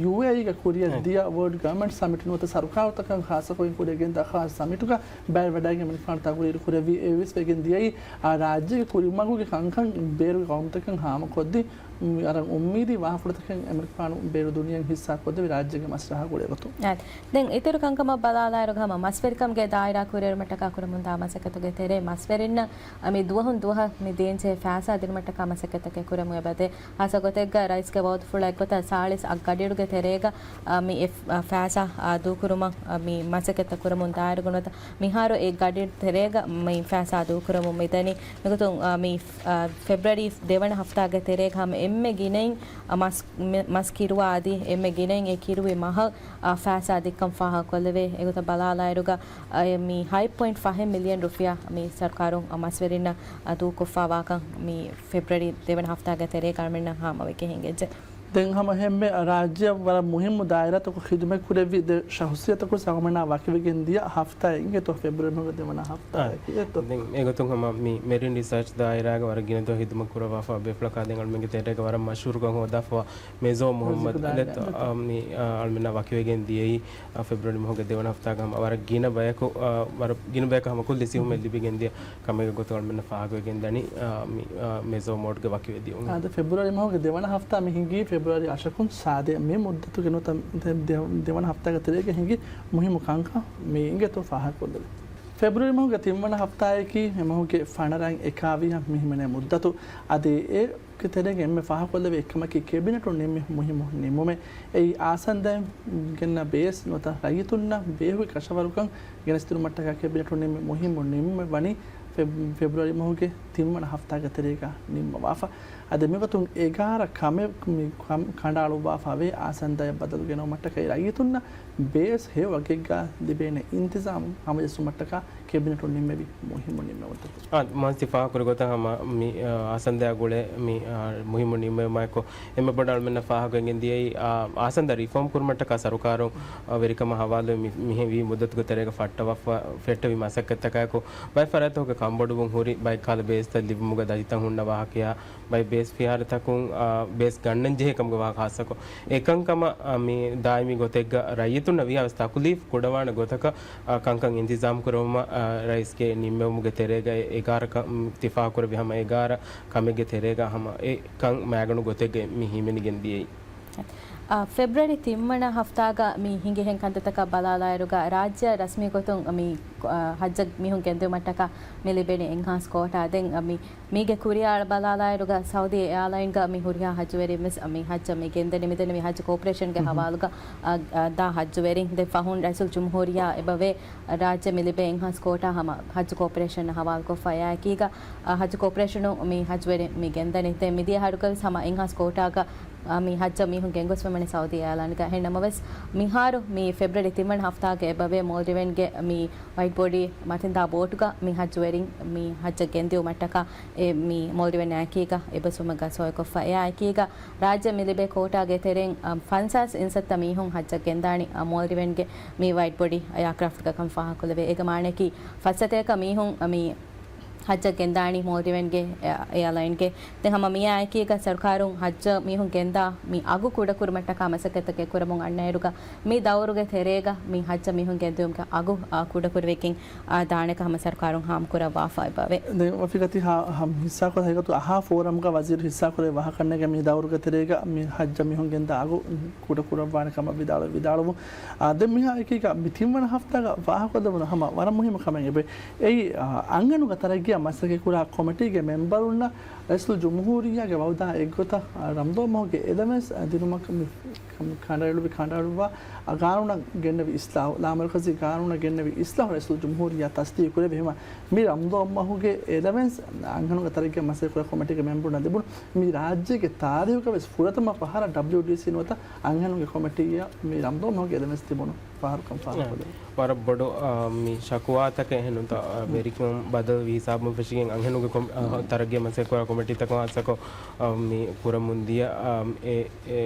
ޔޫއޭއީގަ ކުރިއަށް އެ. ދިޔަ ވޯލްޑް ގަވަރންމަންޓް ސަމިޓް ނުވަތަ ސަރުކާރުތަކަށް ޚާއްޞަކޮށް ކުރިއަށް ގެންދާ ޚާއްޞަ ސަމިޓުގަ ބައިވެވަޑައިގެން އެމަނިކުފާނު ތަގުރީރު ކުރެއްވި. އެވެސް ވެގެން ދިޔައީ، އާ، ރާއްޖޭގެ ކުރިމަގުގެ ކަންކަން ބޭރުގެ ގައުމުތަކަށް ހާމަކޮށްދީ، މި އަރަން އުއްމީދީ ވާހަކަފުޅުތަކެއް އެމަނިކުފާނު ބޭރު ދުނިޔެއަށް ހިއްސާ ކޮށްދެވި ރާއްޖޭގެ މަސްރަހާ ގުޅޭގޮތުން. އާ، ދެން އިތުރު ކަންކަމަށް ބަލާލާއިރު ހަމަ މަސްވެރިކަމުގެ ދާއިރާ ކުރިއެރުމަށްޓަކާ ކުރަމުންދާ މަސައްކަތުގެ ތެރޭ މަސްވެރިންނަށް މި ދުވަހުން ދުވަހަށް މި ދޭންޖެހޭ ފައިސާ ދިނުމަށްޓަކާ މަސައްކަތްތަކެއް ކުރަމު އެބަދޭ. ހާއްސަ ގޮތެއްގަ ރައީސްގެ ވައުދުފުޅާ އެއްގޮތަށް ސާޅީސް އަށް ގަޑިއިރުގެ ތެރޭގަ، އާ، މި އެ ފަ-، ފައިސާ، އާ، ދޫކުރުމަށް، އާ، މި މަސައްކަތްތައް ކުރަމުން ދާއިރު ގުނަތަ މިހާރު އެ ގަޑި ތެރޭގަ މި ފައިސާ ދޫކުރަމުން މިދަނީ. މިގޮތުން، އާ، މި، އާ، ފެބްރުއަރީ ދެވަނަ ހަފްތާގެ ތެރޭގަ ހަމަ އެންމެ ގިނައިން، އާ، މަސް، މި، މަސް ކިރުވާ އަދި އެންމެ ގިނައިން އެ ކިރުވި މަހަށް، އާ، ފައިސާ ދިއްކަން ފާހަގަކޮށްލެވޭ. އެގޮތަށް ބަލާލާއިރުގަ، އާ، މި ހަތް ޕޮއިންޓް ފަހެއް މިލިއަން ރުފިޔާ މި ސަރުކާރުން، އާ، މަސްވެރިންނަށް، އާ، ދޫކޮށްފާވާކަން މި ފެބްރުއަރީ ދެވަނަ ހަފްތާގެ ތެރޭގަ އަޅުމެންނަށް ހާމަވެގެން ހިނގައްޖެ. ދެން ހަމަ އެހެންމެ ރާއްޖެއަށް ވަރަށް މުހިއްމު ދާއިރާތަކު ޚިދުމަތް ކުރެއްވި ދެ ޝަހުސިއްޔަތަކު ސަމަނާ ވަކިވެގެން ދިޔަ ހަފްތާއެއް އިނގޭތޯ ފެބްރުއަރީ މަހުގެ ދެވަނަ ހަފްތާއެކީ އެއްތޯ. ދެން އެގޮތުން ހަމަ މި މެރިން ރިސާޗް ދާއިރާގެ ވަރަށް ގިނަ ދުވަހު ޚިދުމަތް ކުރައްވާފަ ބޭފުޅަކާ ދެން އަޅުމެންގެ ތެރޭގަ ވަރަށް މަޝްހޫރުކޮށް ހޯދާފަ މެޒޯ މުހައްމަދު މި، އާ، އަޅުމެންނާ ވަކިވެގެން ދިޔައީ، އާ، ފެބްރުއރީ މަހުގެ ދެވަނަ ހަފްތާގަ ހަމަ ވަރަށް ގިނަ ބަޔަކު، އާ، ވަރަށް ގިނަ ބަޔަކަށް ހަމަ ކުއްލި ސިހުމެއް ލިބިގެން ދިޔަ ކަމެއްގެ ގޮތުން އަޅުމެންނަށް ފާހަގަވެގެން ދަނީ، އާ، މި، އާ، މެޒޯ މޯޑްގެ ވަކިވެދިޔުން. އާދެ، ފެބްރުއަރީ މަހުގެ ދެވަނަ ހަފްތާ މި ހިނގީ ފެބްރުއަރީ އަށަކުން ސާދެ މި މުއްދަތުގެ ނުވަތަ ދެ-، ދެ-، ދެވަނަ ހަފްތާގެ ތެރޭގަ ހިނގި މުހިއްމު ކަންކަން މި އިނގޭތޯ ފާހަގަކޮށްލެވޭ. ފެބްރުއަރީ މަހުގެ ތިންވަނަ ހަފްތާއަކީ އެ މަހުގެ ފަނަރަ އެކާވީހަށް މި ހިމެނޭ މުއްދަތު. އަދި އޭގެ ތެރޭގަ އެންމެ ފާހަގަކޮށްލެވޭ އެއްކަމަކީ ކެބިނެޓުން ނިންމި މުހިއްމު ނިންމުމެއް. އެއީ އާސަންދައިން ގެންނަ ބޭސް ނުވަތަ ރައްޔިތުންނަށް ބޭހުގެ ކަށަވަރުކަން ގެނެސްދިނުމަށްޓަކާ ކެބިނެޓުން ނިންމި މުހިއްމު ނިންމުމެއް ވަނީ ފެބް-، ފެބްރުއަރީ މަހުގެ ތިންވަނަ ހަފްތާގެ ތެރޭގަ ނިންމަވާފަ. އަދި މިގޮތުން އެގާރަ ކަމެއް މި ކަން-، ކަނޑައަޅުއްވާފަވޭ އާސަންދައަށް ބަދަލު ގެނައުމަށްޓަކައި ރައްޔިތުންނަށް ބޭސް ހެޔޮ ވަގެއްގަ ލިބޭނެ އިންތިޒާމު ހަމަޖެއްސުމަށްޓަކާ ކެބިނެޓުން ނިންމެވި މުހިއްމު ނިންމުމެއް. އާ، މަސްތި ފާހަގަކުރި ގޮތަށް ހަމަ މި، އާ، އާސަންދައާ ގުޅޭ މި، އާ، މުހިއްމު ނިންމުމާއެކު އެންމެ ބޮޑަށް އަޅުމެންނަށް ފާހަގަވެގެން ދިޔައީ، އާ، އާސަންދަ ރިފޯމް ކުރުމަށްޓަކާ ސަރުކާރުން، އާ، ވެރިކަމަށް ހަވާލުވެ މި، މިހެން ވީ މުއްދަތުގެ ތެރޭގަ ފައްޓަވަފަ ފެއްޓެވި މަސައްކަތްތަކާއެކު ބައެއް ފަރާތްތަކުގެ ކަންބޮޑުވުން ހުރި ބައެއް ކަހަލަ ބޭސްތައް ލިބުމުގަ ދަތިތައް ހުންނަ ވާހަކަޔާ ބައެއް ބޭސް ފިހާރަތަކުން، އާ، ބޭސް ގަންނަން ޖެހޭ ކަމުގެ ވާހަކަ ހާއްސަކޮށް އެކަންކަމަށް، އާ، މި ދާއިމީ ގޮތެއްގަ ރައްޔިތުންނަށް ވިޔާވެސް ތަކުލީފް ކުޑަވާނެ ގޮތަކަށް، އާ، ކަންކަން އިންތިޒާމް ކުރެވުމަށް، އާ، ރައީސްގެ ނިންމެވުމުގެ ތެރޭގައި އެގާރަ ކަ-، މް، ތިފާ ކުރެއްވި ހަމަ އެގާރަ ކަމެއްގެ ތެރޭގަ ހަމަ އެ ކަން މައިގަނޑު ގޮތެއްގައި މި ހިމެނިގެން ދިޔައީ. އާ، ފެބްރުއަރީ ތިންވަނަ ހަފްތާގަ މި ހިނގިހެން ކަންތައްތަކަށް ބަލާލާއިރުގަ، ރާއްޖެއަށް ރަސްމީ ގޮތުން މި، އާ، ހައްޖަށް މީހުން ގެންދިއުމަށްޓަކާ މި ލިބެނީ އެންހާންސް ކޯޓާ. ދެން މި، މީގެ ކުރިއަށް ބަލާލާއިރުގަ، ސައުދީ އެއާލައިންގަ މި ހުރިހާ ހައްޖުވެރިން ވެސް މި ހައްޖަށް މި ގެންދަނީ. މިދެންނެވި ހައްޖު ކޯޕަރޭޝަންގެ ހަވާލުގަ، އާ، އާ، ދާ ހައްޖުވެރިން. ދެން ފަހުން ރައީސުލް ޖުމްހޫރިއްޔާ އެބަވޭ، ރާއްޖެ މި ލިބޭ އެންހާންސް ކޯޓާ ހަމަ ހައްޖު ކޯޕަރޭޝަން ހަވާލުކޮށްފަ އެއާއެކީގަ، އާ، ހައްޖު ކޯޕަރޭޝަނުން މި ހައްޖުވެރިން މި ގެންދަނީ. ދެން މިދިޔަ އަހަރުގަވެސް ހަމަ އެންހާންސް ކޯޓާގަ، އާ، މި ހައްޖަށް މީހުން ގެންގޮސްފަ މިވަނީ ސައުދީ އެއާލައިންގަ. އެހެން ނަމަވެސް، މިހާރު މި ފެބްރުއަރީ ތިންވަނަ ހަފްތާގަ އެބަވޭ މޯލްޑިވެންގެ މި ވައިޓް ބޯޑީ މަތިންދާ ބޯޓުގަ މި ހައްޖުވެރިން މި ހައްޖަށް ގެންދިއުމަށްޓަކާ އެ މި މޯލްޑިވެން އެއާއެކީގަ އެބަސްވުމަށް ގަސް އޮތްކޮށްފަ އެއާއެކީގަ، ރާއްޖެ މި ލިބޭ ކޯޓާގެ ތެރެއިން، އަ، ފަންސާސް އިންސައްތަ މީހުން ހައްޖަށް ގެންދާނީ، އަ، މޯލްޑިވެންގެ މި ވައިޓް ބޯޑީ އެއާކްރާފްޓްގަ ކަން ފާހަގަކޮށްލެވޭ. އޭގެ މާނައަކީ ފައްސަތޭކަ މީހުން، އަ، މި ހައްޖަށް ގެންދާނީ މޯލްޑިވެންގެ އެ-، އެއާލައިންގެ. ދެން ހަމަ މިއާއެކީގަ ސަރުކާރުން ހައްޖަށް މީހުން ގެންދާ މި އަގު ކުޑަކުރުމަށްޓަކާ މަސައްކަތްތަކެއް ކުރަމުން އަންނައިރުގަ، މި ދައުރުގެ ތެރޭގަ މި ހައްޖަށް މީހުން ގެންދިއުމުގެ އަގު، އާ، ކުޑަކުރެވިގެން، އާ، ދާނެކަން ހަމަ ސަރުކާރުން ހާމަކުރައްވާފަ އެބަވޭ. ދެން ވަފީގަތި ހާ-، ހަމަ ހިއްސާކޮށް ހަގީގަތު އަހާ ފޯރަމްގަ ވަޒީރު ހިއްސާކުރެއްވި ވާހަކައެއްގަ މި ދައުރުގެ ތެރޭގަ މި ހައްޖަށް މީހުން ގެންދާ އަގު ކުޑަކުރައްވާނެ ކަމަށް ވިދާޅު-، ވިދާޅުވުން. އާ، ދެން މިހާ އެކީގަ މި ތިންވަނަ ހަފްތާގަ ފާހަގަކޮށްލެވުނު ހަމަ ވަރަށް މުހިއްމު ކަމެއް އެބަ-، އެއީ، އާ، އަންހެނުންގެ ތަރައްގީއަށް މަސައްކަތްކުރާ ކޮމިޓީގެ މެމްބަރުންނަށް ރައީސުލް ޖުމްހޫރިއްޔާގެ ވައުދާ އެއްގޮތަށް، އާ، ރަމަޟާން މަހުގެ އެލަވެންސް، އާ، ދިނުމަކަށް މި ކަނޑައެޅުއްވި ކަނޑައެޅުއްވާ، އާ، ގާނޫނަށް ގެންނެވި އިސްލާހު، ލާމަރުކަޒީ ގާނޫނަށް ގެންނެވި އިސްލާހު ރައީސުލް ޖުމްހޫރިއްޔާ ތަސްދީގު ކުރެއްވި. އެހެންވީމަ، މި ރަމަޟާން މަހުގެ އެލަވެންސް އަންހެނުންގެ ތަރައްގީއަށް މަސައްކަތްކުރާ ކޮމިޓީގެ މެމްބަރުންނަށް ލިބުނު މި ރާއްޖޭގެ ތާރީހުގަ ވެސް ފުރަތަމަ ފަހަރަށް ޑަބްލިއުޑީސީ ނުވަތަ އަންހެނުންގެ ކޮމިޓީއަށް މި ރަމަޟާން މަހުގެ އެލަވެންސް ލިބުނު ފަހަރުކަން ފާހަގަކޮށްލެވުނު. ވަރަށް ބޮޑު، އާ، މި ޝަކުވާތަކެއް އެހެން ނުތަ-، އާ، ވެރިކަން ބަދަލުވި ހިސާބުން ފެށިގެން އަންހެނުންގެ ކޮމި-، އާ، ތަރައްގީއަށް މަސައްކަތްކުރާ ކޮމިޓީތަކުން ހާއްސަކޮށް، އާ، މި ކުރަމުންދިޔަ، އާ، އެ، އެ،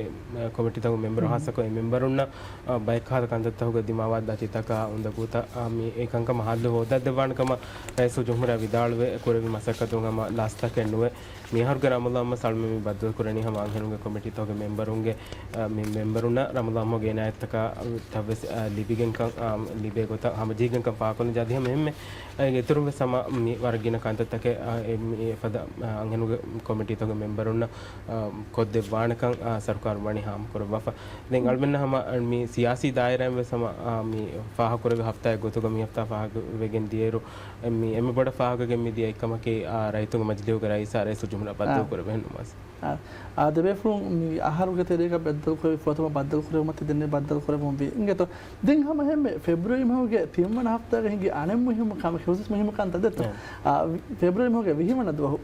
ކޮމިޓީތަކުން މެމްބަރު ހާއްސަކޮށް އެ މެމްބަރުންނަށް، އާ، ބައެއްކަހަލަ ކަންތައްތަކުގަ ދިމާވާ ދަތިތަކާ އުނދަގޫތައް، އާ، މި އެކަންކަމަށް ހައްލު ހޯދައިދެއްވާނެ ކަމަށް ރައީސުލް ޖުމްހޫރިއްޔާ ވިދާޅުވެ ކުރެއްވި މަސައްކަތުން ހަމަ ލަސްތަކެއް ނުވެ، މިއަހަރުގެ ރަމަޟާން މަހަށް އަޅުމެން މި ބައްދަލުކުރަނީ ހަމަ އަންހެނުންގެ ކޮމިޓީތަކުގެ މެމްބަރުންގެ، އާ، މި މެމްބަރުންނަށް ރަމަޟާން މަހުގެ އިނާޔަތްތަކާ ތައްވެސް، އާ، ލިބިގެންކަން، އާ، ލިބޭ ގޮތަށް ހަމަޖެހިގެންކަން ފާހަގަކޮށްލަން ޖެހޭ. އަދި ހަމަ އެހެންމެ، އާ، އޭގެ އިތުރުން ވެސް ހަމަ މި ވަރަށް ގިނަ ކަންތައްތަކެއް، އާ، އެ، މި އެފަދަ، އާ، އަންހެނުންގެ ކޮމިޓީތަކުގެ މެމްބަރުންނަށް، އާ، ކޮށްދެއްވާނެކަން، އާ، ސަރުކާރުން ވަނީ ހާމަކުރައްވާފަ. ދެން އަޅުމެންނަށް ހަމަ މި ސިޔާސީ ދާއިރާއިން ވެސް ހަމަ، އާ، މި ފާހަގަކުރެއްވި ހަފްތާއެއް ގޮތުގަ މި ހަފްތާ ފާހަގަވެގެން ދިޔައިރު، އެ، މި އެންމެ ބޮޑަށް ފާހަގަވެގެން މިދިޔަ އެއްކަމަކީ، އާ، ރައްޔިތުންގެ މަޖިލީހުގެ ރައީސާ ރައީސުލް ޖުމްހޫރިއްޔާ ބައްދަލު ކުރެއްވި ނުވަސް. އާ، އާ، ދެބޭފުޅުން މި އަހަރުގެ ތެރޭގަ ބައްދަލު ކުރެއްވި ފުރަތަމަ ބައްދަލު ކުރެއްވުމަށް ތި ދެންނެވި ބައްދަލު ކުރެއްވުން ވީ. އިނގޭތޯ. ދެން ހަމަ އެހެންމެ ފެބްރުއަރީ މަހުގެ ތިންވަނަ ހަފްތާގަ ހިނގި އަނެއް މުހިއްމު ކަމެއް، ހުސޫސީ މުހިއްމު ކަންތައް ދެއްތޯ. އާ، ފެބްރުއަރީ މަހުގެ ވިހިވަނަ ދުވަހު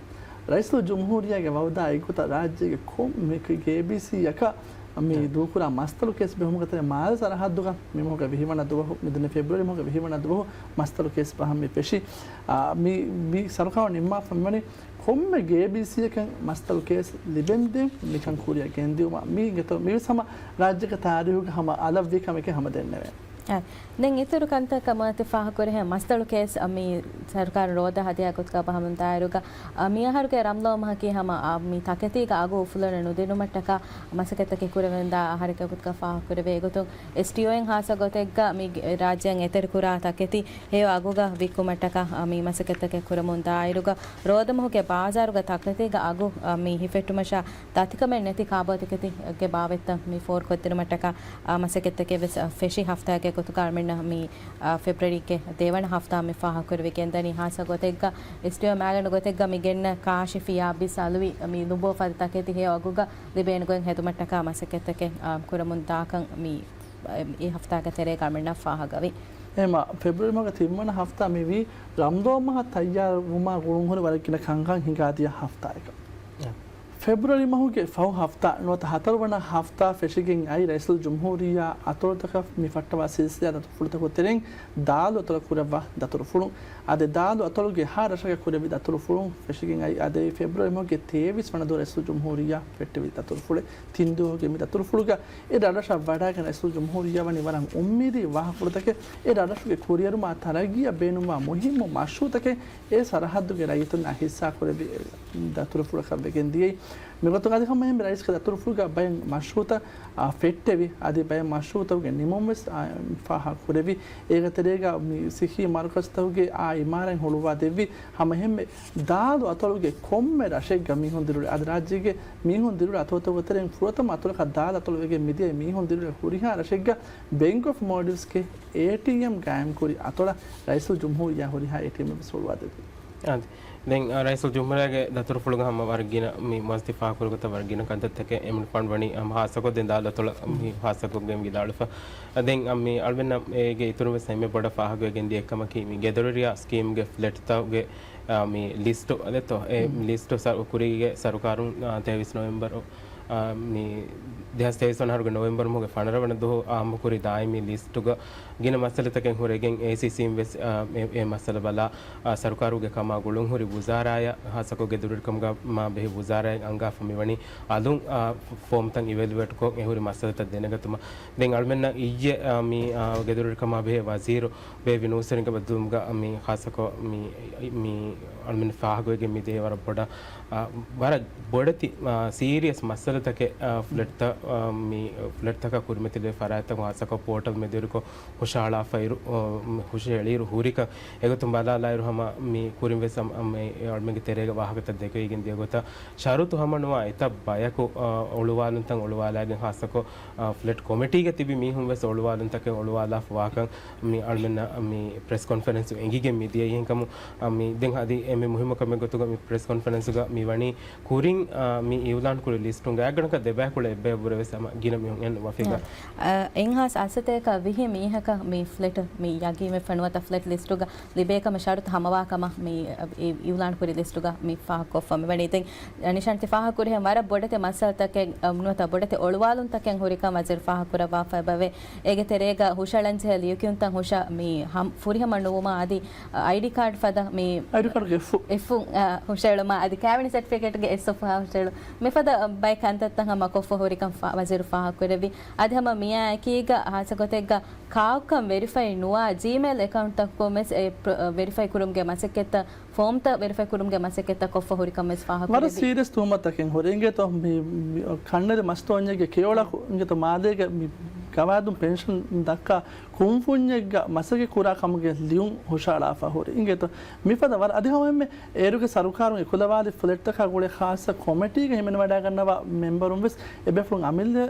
ރައީސުލް ޖުމްހޫރިއްޔާގެ ވައުދާ އެއްގޮތަށް ރާއްޖޭގެ ކޮންމެ ގޭބީސީއަކަށް މި ދޫކުރާ މަސްތަޅު ކޭސް ބެހުމުގެ ތެރޭ މާލެ ސަރަހައްދުގަ މި މަހުގެ ވިހިވަނަ ދުވަހު، މިދިން ފެބްރުއރީ މަހުގެ ވިހިވަނަ ދުވަހު މަސްތަޅު ކޭސް ބަހަށް މި ފެށި. އާ، މި، މި ސަރުކާރުން ނިންމާފަ މިވަނީ ކޮންމެ ގޭބީސީއަކަށް މަސްތަޅު ކޭސް ލިބެންދެން މިކަން ކުރިއަށް ގެންދިއުމަށް. މީ އިނގޭތޯ، މިވެސް ހަމަ ރާއްޖޭގެ ތާރީހުގަ ހަމަ އަލަށްވީ ކަމެކޭ ހަމަ ދެންނެވޭ. އަ، ދެން އިތުރު ކަންތައް ކަމަށް ތި ފާހަގަކުރެހެން މަސްތަޅު ކޭސް، އަ، މި ސަރުކާރުން ރޯދަ ހަދިޔާ ގޮތުގަ ބަހަމުން ދާއިރުގަ، އަ، މިއަހަރުގެ ރަމަޟާން މަހަކީ ހަމަ، އަ، މި ތަކެތީގެ އަގު އުފުލަން ނުދިނުމަށްޓަކާ މަސައްކަތްތަކެއް ކުރެވެންދާ އަހަރެއްގެ ގޮތުގަ ފާހަގަކުރެވޭ. އެގޮތުން އެސްޓީއޯއިން ހާއްސަ ގޮތެއްގަ މި ރާއްޖެއަށް އެތެރެކުރާ ތަކެތި ހެޔޮ އަގުގަ ވިއްކުމަށްޓަކާ، އަ، މި މަސައްކަތްތަކެއް ކުރަމުން ދާއިރުގަ، ރޯދަމަހުގެ ބާޒާރުގަ ތަކެތީގެ އަގު، އަ، މި ހިފެއްޓުމަށާ ދަތިކަމެއް ނެތި ކާބޯތަކެތިގެ ބާވަތްތައް މި ފޯރުކޮށްދިނުމަށްޓަކާ، އަ، މަސައްކަތްތަކެއް ވެސް، އަ، ފެށި ހަފްތާއެއްގެ ގޮތުގަ އަޅުމެންނަށް މި، އަ، ފެބްރުއަރީގެ ދެވަނަ ހަފްތާ މި ފާހަގަކުރެވިގެންދަނީ. ހާއްސަ ގޮތެއްގަ އެސްޓީއޯ މާގަނޑު ގޮތެއްގަ މި ގެންނަ ކާށި ފިޔާ ބިސް އަލުވި މި ލުބޯ ފަދަ ތަކެތި ހެޔޮ އަގުގަ ލިބޭނެ ގޮތް ހެދުމަށްޓަކާ މަސައްކަތްތަކެއް، އަ، ކުރަމުން ދާކަން މި އެ ހަފްތާގެ ތެރޭގަ އަޅުމެންނަށް ފާހަގަވި. އެހެންމަ ފެބްރުއަރީ މަހުގެ ތިންވަނަ ހަފްތާ މިވީ ރަމަޟާން މަހަށް ތައްޔާރުވުމާ ގުޅުންހުރި ވަރަށް ގިނަ ކަންކަން ހިނގާދިޔަ ހަފްތާއަކަށް. އެ. ފެބްރުއަރީ މަހުގެ ފަހު ހަފްތާ ނުވަތަ ހަތަރުވަނަ ހަފްތާ ފެށިގެން އައި ރައީސުލް ޖުމްހޫރިއްޔާ އަތޮޅުތަކަށް މި ފައްޓަވާ ސިލްސިލާ ދަތުރުފުޅުތަކުގެ ތެރެއިން ދާލު އަތޮޅަށް ކުރައްވާ ދަތުރުފުޅު. އާދެ، ދާލު އަތޮޅުގެ ހަ ރަށަކަށް ކުރެއްވި ދަތުރުފުޅު ފެށިގެން އައި. އާދެ، ފެބްރުއަރީ މަހުގެ ތޭވީސް ވަނަ ދުވަހު ރައީސުލް ޖުމްހޫރިއްޔާ ފެއްޓެވި ދަތުރުފުޅެއް. ތިން ދުވަހުގެ މި ދަތުރުފުޅުގަ އެ ރަށްރަށަށް ވަޑައިގެން ރައީސުލް ޖުމްހޫރިއްޔާ ވަނީ ވަރަށް އުއްމީދީ ވާހަކަފުޅުތަކެއް، އެ ރަށްރަށުގެ ކުރިއެރުމާ ތަރައްގީއަށް ބޭނުންވާ މުހިއްމު މަޝްރޫއުތަކެއް އެ ސަރަހައްދުގެ ރައްޔިތުންނާ ހިއްސާކުރެއްވި ދަތުރުފުޅަކަށް ވެގެން ދިޔައީ. މިގޮތުން އަދި ހަމައެހެންމެ ރައީސްގެ ދަތުރުފުޅުގަ ބައެއް މަޝްރޫއުތައް، އާ، ފެއްޓެވި. އަދި ބައެއް މަޝްރޫއުތަކުގެ ނިމުންވެސް، އާ، ފާހަގަކުރެވި. އޭގެ ތެރޭގަ މި ސިއްހީ މަރުކަޒުތަކުގެ، އާ، އިމާރާތް ހުޅުވާ ދެއްވި. ހަމައެހެންމެ ދާލު އަތޮޅުގެ ކޮންމެ ރަށެއްގަ މީހުން ދިރުއްވާ، އަދި ރާއްޖޭގެ މީހުން ދިރުއްވާ އަތޮޅުތަކުގެ ތެރެއިން ފުރަތަމަ އަތޮޅަކަށް ދާލު އަތޮޅުވެގެން މިދިޔަ މީހުން ދިރުއްވާ ހުރިހާ ރަށެއްގަ ބެންކް އޮފް މޯލްޑިވްސްގެ އޭޓީއެމް ގާއިމްކުރި އަތޮޅަށް ރައީސުލް ޖުމްހޫރިއްޔާ ހުރިހާ އޭޓީއެމް ވެސް ހުޅުވާދެއްވި. އާދެ. ދެން، އާ، ރައީސުލް ޖުމްހޫރިއްޔާގެ ދަތުރުފުޅުގަ ހަމަ ވަރަށް ގިނަ މި މުވައްޒަފު ފާހަގަކުރި ގޮތަށް ވަރަށް ގިނަ ކަންތައްތަކެއް އެމްޑި ފަންޑް ވަނީ ހަމަ ހާއްސަކޮށް ދެން ދާލު އަތޮޅަށް މި ހާއްސަކޮށްގެން ވިދާޅުވެފަ. އަ، ދެން، އަ، މި އަޅުމެންނަށް އޭގެ އިތުރުން ވެސް އެންމެ ބޮޑަށް ފާހަގަވެގެން ދިޔަ އެއްކަމަކީ މި ގެދޮރުވެރިޔާ ސްކީމްގެ ފްލެޓްތަކުގެ، އަ، މި ލިސްޓު އަދެއްތޯ؟ އެ މި ލިސްޓު ސަރު ކުރީގެ ސަރުކާރުން، އަ، ތޭވީސް ނޮވެމްބަރު، އަ، މި ދެހާސް ތޭވީސް ވަނަ އަހަރުގެ ނޮވެމްބަރު މަހުގެ ފަނަރަ ވަނަ ދުވަހު އާއްމުކުރި ދާއިމީ ލިސްޓުގަ ގިނަ މައްސަލަތަކެއް ހުރެގެން އޭސީސީން ވެސް، އާ، އެ، އެ މައްސަލަ ބަލާ، އާ، ސަރުކާރުގެ ކަމާ ގުޅުންހުރި ވުޒާރާޔަށް، ހާއްސަކޮށް ގެދޮރުވެރިކަމުގަ މާ ބެހި ވުޒާރާއިން އަންގާފަ މިވަނީ އަލުން، އާ، ފޯމްތައް އިވެލުއޭޓްކޮށް އެހުރި މައްސަލަތައް ދެނެގަތުމަށް. ދެން އަޅުމެންނަށް އިއްޔެ، އާ، މި، އާ، ގެދޮރުވެރިކަމާ ބެހޭ ވަޒީރު ބޭބި ނޫސްވެރިންގެ ބައްދަލުވުމުގަ މި ހާއްސަކޮށް މި، މި އަޅުމެން ފާހަގަވެގެން މިދޭ ވަރަށް ބޮޑަށް، އާ، ވަރަށް ބޮޑެތި، އާ، ސީރިއަސް މައްސަލަތަކެއް، އާ، ފްލެޓްތައް، އާ، މި ފްލެޓްތަކަށް ކުރިމަތިލެވޭ ފަރާތްތައް ހާއްސަކޮށް ޕޯޓަލް މެދުވެރިކޮށް ހުށަހަޅާފައިރު، އޮ، މި ހުށަހެޅިއިރު ހުރިކަން އެގޮތުން ބަލާލާއިރު ހަމަ މި ކުރިން ވެސް އަމް، އަމް، އަޅުމެންގެ ތެރޭގަ ވާހަކަތައް ދެކެވިގެން ދިޔަ ގޮތަށް ޝަރުތު ހަމަ ނުވާ އެތައް ބަޔަކު، އަ، އޮޅުވާލުންތައް އޮޅުވާލާގެން ހާއްސަކޮށް، އަ، ފްލެޓް ކޮމިޓީގަ ތިބި މީހުން ވެސް އޮޅުވާލުންތަކެއް އޮޅުވާލާފަ ވާކަން މި އަޅުމެންނަށް މި ޕްރެސް ކޮންފަރެންސު އެނގިގެން މި ދިޔަ އެހެންކަމުން، އަ، މި ދެން އަދި އެންމެ މުހިއްމު ކަމެއް ގޮތުގަ މި ޕްރެސް ކޮންފަރެންސުގަ މި ވަނީ ކުރިން، އާ، މި އިއުލާން ކުރި ލިސްޓުން ގާތްގަނޑަކަށް ދެބަޔަކު އެއްބަޔަށްވުރެ ވެސް ހަމަ ގިނަ މީހުން އެން ވަފިގަ. އާ، އެއްހާސް އަށެއްތަކަށް ވިހި މީހަކަށް މި ފްލެޓް މި ޔަގީންވެފަ ނުވަތަ ފްލެޓް ލިސްޓުގަ ލިބޭ ކަމަށް ޝަރުތު ހަމަވާ ކަމަށް މި އި-، އިއުލާން ކުރި ލިސްޓުގަ މި ފާހަގަކޮށްފަ މިވަނީ. ދެން ނިޝާންތި ފާހަގަކުރިހެން ވަރަށް ބޮޑެތި މައްސަލަތަކެއް، އަ، ނުވަތަ ބޮޑެތި އޮޅުވާލުންތަކެއް ހުރިކަން ވަޒީރު ފާހަގަކުރައްވާފަ އެބަވޭ. އޭގެ ތެރޭގަ ހުށައަޅަންޖެހޭ ލިޔުކިޔުންތައް ހުށަ މި ހަމް-، ފުރިހަމަ ނުވުމާ އަދި އައިޑީ ކާޑް ފަދަ މި އައިޑީ ކާޑުގެ އެއްފުށް. އެއްފުށް، އަ، ހުށައެޅުމާ އަދި ކާވެނި ސެޓްފިކެޓްގެ އެއްސޮފު ހުށައެޅު މިފަދަ ބައެއް ކަންތައްތައް ހަމަ ކޮށްފަ ހުރިކަން ފާ-، ވަޒީރު ފާހަގަކުރެއްވި. އަދި ހަމަ މިއާ އެކީގަ ހާއްސަ ގޮތެއްގަ ކާކުކަން ވެރިފައި ނުވާ ޖީމެއިލް އެކައުންޓްތަކުން ވެސް އެ ޕްރޮ-، ވެރިފައި ކުރުމުގެ މަސައްކަތްތައް، ފޯމްތައް ވެރިފައި ކުރުމުގެ މަސައްކަތްތައް ކޮށްފަ ހުރިކަން ވެސް ފާހަގަކުރެއްވި. ވަރަށް ސީރިއަސް ތުހުމަތަކެއް ހުރި. އިނގޭތޯ މި، މި ކަންނެލި މަސްތޯންޏެއްގެ ކެޔޮޅަކު އިނގޭތޯ މާލޭގެ މި ގަވާއިދުން ޕެންޝަން ދައްކާ ކުންފުންޏެއްގަ މަސައްކަތް ކުރާ ކަމުގެ ލިޔުން ހުށައަޅާފަ ހުރި. އިނގޭތޯ މިފަދަ ވަރަށް އަދި ހަމައެންމެ އޭރުގެ ސަރުކާރުން އެކުލަވާލި ފްލެޓްތަކާ ގުޅޭ ޚާއްސަ ކޮމިޓީގަ ހިމެނިވަޑައިގަންނަވާ މެމްބަރުން ވެސް އެބޭފުޅުން އަމިއްލަ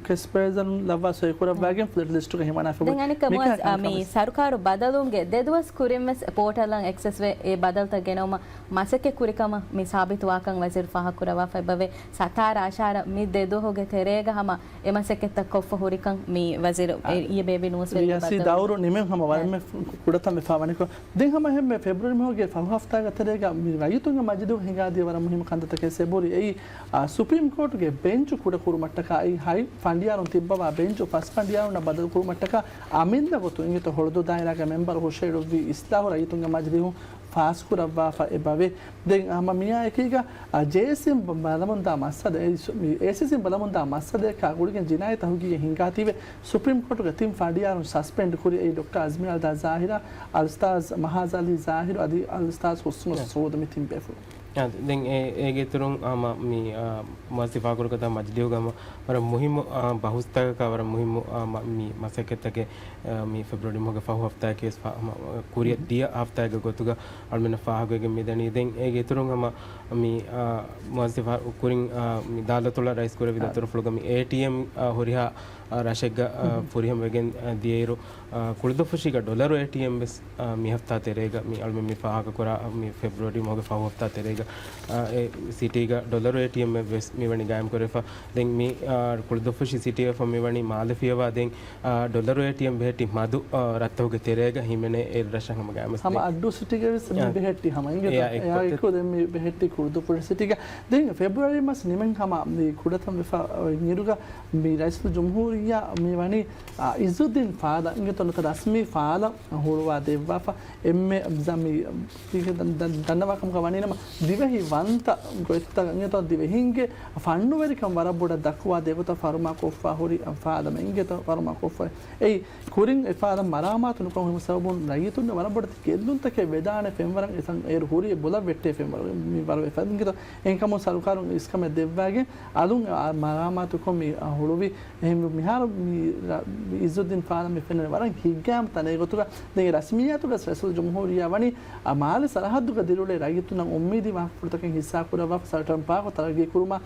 ކެސް ޕްރެޒިޑެންޓް ލައްވާ ސޮއިކުރައްވައިގެން ފްލެޓް ލިސްޓުގަ ހިމަނާފަ ދެން އަނެއްކަ މިކަން މުއައްޒަ-، އާ، މި ކަމެއް. ސަރުކާރު ބަދަލުވުމުގެ ދެދުވަސް ކުރިން ވެސް ޕޯޓަލަށް އެކްސެސް ވެ އެ ބަދަލުތައް ގެނައުމަށް މަސައްކަތް ކުރިކަމަށް މި ސާބިތުވާކަން ވަޒީރު ފާހަގަކުރައްވާފަ އެބަވޭ. ސަތާރަ އަށާރަ މި ދެ ދުވަހުގެ ތެރޭގަ ހަމަ އެ މަސައްކަތްތައް ކޮށްފަ ހުރިކަން މި ވަޒީރު އެ، އާ، އިއްޔެ ބޭބީ ނޫސްވެރިންގެ ރިޔާސީ ބައްދަލުވުން. ދައުރު ނިމެން ހަމަ އާ. ވަރަށް މެ ކުޑަތަން ވެފަ ވަނިކޮށް، ދެން ހަމަ އެހެންމެ ފެބްރުވަރީ މަހުގެ ފަހު ހަފްތާގެ ތެރޭގަ މި ރައްޔިތުންގެ މަޖިލީހުގަ ހިނގާދިޔަ ވަރަށް މުހިއްމު ކަންތައްތަކެއް ސެބުރި އެއީ، އާ، ސުޕްރީމް ކޯޓުގެ ބެންޗު ކުޑަކުރުމަށްޓަކާ އެއީ ހަތް ފަނޑިޔާރުން ތިއްބަވާ ބެންޗު ފަސް ފަނޑިޔާރުންނަށް ބަދަލުކުރުމަށްޓަކާ އަމިއްލަ ގޮތުން އިނގޭތޯ ހޮޅުދޫ ދާއިރާގެ މެމްބަރު ހުށައެޅުއްވި އިސްލާހު ރައްޔިތުންގެ މަޖިލީހުން ފާސްކުރައްވާފަ އެބަވޭ. ދެން ހަމަ މިއާ އެކީގަ، އާ، ޖޭއެސްއިން ބަ-، ބަލަމުންދާ މައްސަލަ، އެ، ސު-، މި އޭސީސީން ބަލަމުންދާ މައްސަލަޔަކާ ގުޅިގެން ޖިނާއީ ތަހުގީގެއް ހިނގާތީވެ، ސުޕްރީމް ކޯޓުގެ ތިން ފަނޑިޔާރުން ސަސްޕެންޑް ކުރި އެއީ ޑޮކްޓަރ އަޒްމީ އަލްދާ ޒާހިރާ، އަލްއުސްތާޒް މަހާޒް އަލީ ޒާހިރު އަދި އަލްއުސްތާޒް ހުސްނު ސޫދު މި ތިން ބޭފުޅުން. އާ، ދެން އެ-، އޭގެ އިތުރުން ހަމަ މި، އާ، މުއައްޒަފު ފާހަގަކުރި ގޮތަށް މަޖިލީހުގަ ހަމަ ވަރަށް މުހިއްމު، އާ، ބަހުސްތަކަކާ ވަރަށް މުހިއްމު، އާ، މަ-، މި މަސައްކަތްތަކެއް، އާ، މި ފެބްރުވަރީ މަހުގެ ފަހު ހަފްތާއަކީ ވެސް ފަ-، ހަމަ ކުރިއަށް ދިޔަ ހަފްތާއެއްގެ ގޮތުގަ އަޅުމެންނަށް ފާހަގަވެގެން މިދަނީ. ދެން އޭގެ އިތުރުން ހަމަ މި، އާ، މުއައްޒަފު ކުރިން، އާ، މި ދާލަތުޅަ ރައީސް ކުރެއްވި އާ. ދަތުރުފުޅުގަ މި އޭޓީއެމް، އާ، ހުރިހާ، އާ، ރަށެއްގަ، އާ، ފުރިހަމަވެގެން، އާ، ދިޔައިރު، އާ، ކުޅުދުއްފުށީގަ ޑޮލަރު އޭޓީއެމް ވެސް، އާ، މި ހަފްތާ ތެރޭގަ މި އަޅުމެން މި ފާހަގަކުރާ، މި ފެބްރުވަރީ މަހުގެ ފަހު ހަފްތާ ތެރޭގަ، އާ، އެ ސިޓީގަ ޑޮލަރު އޭޓީއެމް ވެސް މި ވަނީ ގާއިމް ކުރެފަ. ދެން މި، އާ، ކުޅުދުއްފުށި ސިޓީ ވެފަ މި ވަނީ މާލެ ފިޔަވާ. ދެން، އާ، ޑޮލަރު އޭޓީއެމް ބެހެއްޓި މަދު، އާ، ރަށްތަކުގެ ތެރޭގަ ހިމެނޭ އެއް ރަށަށް ހަމަ ގާއިމް ވެސް ހަމަ ދެން. އައްޑޫ ސިޓީގަ ވެސް މި އެއާ ބެހެއްޓި ހަމަ އިނގޭތޯ؟ އެއާ އެއާ އެއްކޮށް. އެއްކޮށް ދެން މި ބެހެއްޓި ކުޅުދުއްފުށި ސިޓީގަ. ދެން ފެބްރުވަރީ މަސް ނިމެން ހަމަ މި ކުޑަތަން ވެފަ އިންއިރުގަ މި ރައީސުލްޖުމްހޫރިއްޔާ ޔާ، މި ވަނީ، އާ، އިޒުއްދީން ފާލަ އިނގޭތޯ ނުވަތަ ރަސްމީ ފާލަ ހުޅުވާ ދެއްވާފަ. އެންމެ ޒަ-، މި ދަން-، ދަން-، ދަންނަވާ ކަމަކަށް ވަނީ ނަމަ، ދިވެހި ވަންތަ ގޮތްތައް އިނގޭތޯ ދިވެހިންގެ ފަންނުވެރިކަން ވަރަށް ބޮޑަށް ދައްކުވާ ދެއްވުތަ ފަރުމާ ކޮށްފަ ހުރި ފާލަމެއް އިނގޭތޯ ފަރުމާ ކޮށްފަ. އެއީ، ކުރިން އެ ފާލަ މަރާމާތު ނުކޮށް ހުރި ސަބަބުން ރައްޔިތުންނަށް ވަރަށް ބޮޑަށް ގެއްލުންތަކެއް ވެދާނެ ފެންވަރަށް އެތަން އޭރު ހުރި އެ ބޮލަށް ވެއްޓޭ ފެންވަރު މި ވަރު ވެފަ އިނގޭތޯ. އެހެންކަމުން ސަރުކާރުން އިސްކަމެއް ދެއްވާގެން އަލުން އާ މަރާމާތުކޮށް މި އާ ހުޅުވި. އެހެން މިހާރު މި ރަ-، މި އިޒުއްދީން ފާލަ މި ފެންނަނީ ވަރަށް ހިތްގައިމު ތަނެއް ގޮތުގަ. ދެން އެ ރަސްމިއްޔާތުގަ ރައީސުލްޖުމްހޫރިއްޔާ ވަނީ އާ މާލެ ސަރަހައްދުގަ ދިރިއުޅޭ ރައްޔިތުންނަށް އުއްމީދީ ވާހަކަފުޅުތަކެއް ހިއްސާ ކުރައްވާފަ ސަރަ-، ޓަރމް ޕާކު ތަރައްގީ ކުރުމާ